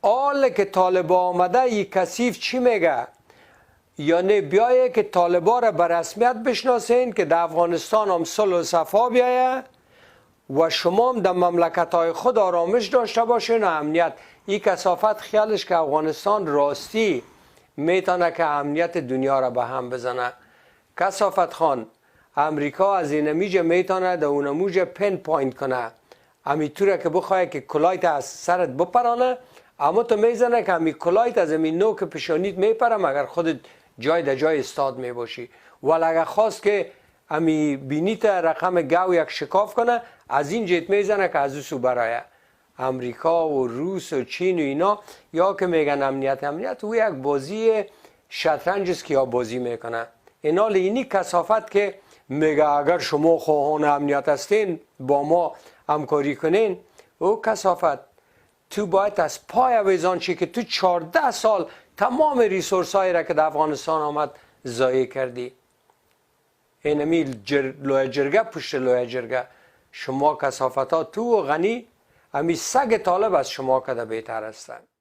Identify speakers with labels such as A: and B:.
A: حال که طالبا آمده، ای کثیف چی میگه؟ یعنی بیایه که طالبا را به رسمیت بشناسین که در افغانستان هم صلح و صفا بیایه و شما هم در مملکت های خود آرامش داشته باشین و امنیت. این کثافت خیالش که افغانستان راستی میتونه که امنیت دنیا را به هم بزنه. کثافت خان، امریکا از اینمیجه میتونه در اونموجه pinpoint کنه. امی طوره که بخواه که کلایت از سرت بپرانه، اما تو میزنه که امی کلایت از امی نوک پیشانیت میپره، مگر خودت جای در جای استاد میباشی. ولی اگر خواست که امی بینیت رقم گو یک شکاف کنه، از این جهت میزنه که از او سو برایه. امریکا و روس و چین و اینا یا که میگن امنیت امنیت، او یک بازی شطرنج است که یا بازی میکنه. اینا اینی کثافت که میگه اگر شما خواهان امنیت هستین، با ما همکاری کنین، او کثافت، تو باید از پای آویزان شی که تو 14 سال تمام resource هایی را که در افغانستان آمد ضایع کردی. اینمی لویه جرگه پشت لویه جرگه، شما کثافت ها، تو و غنی، امی سگ طالب از شما کده بهتر هستند.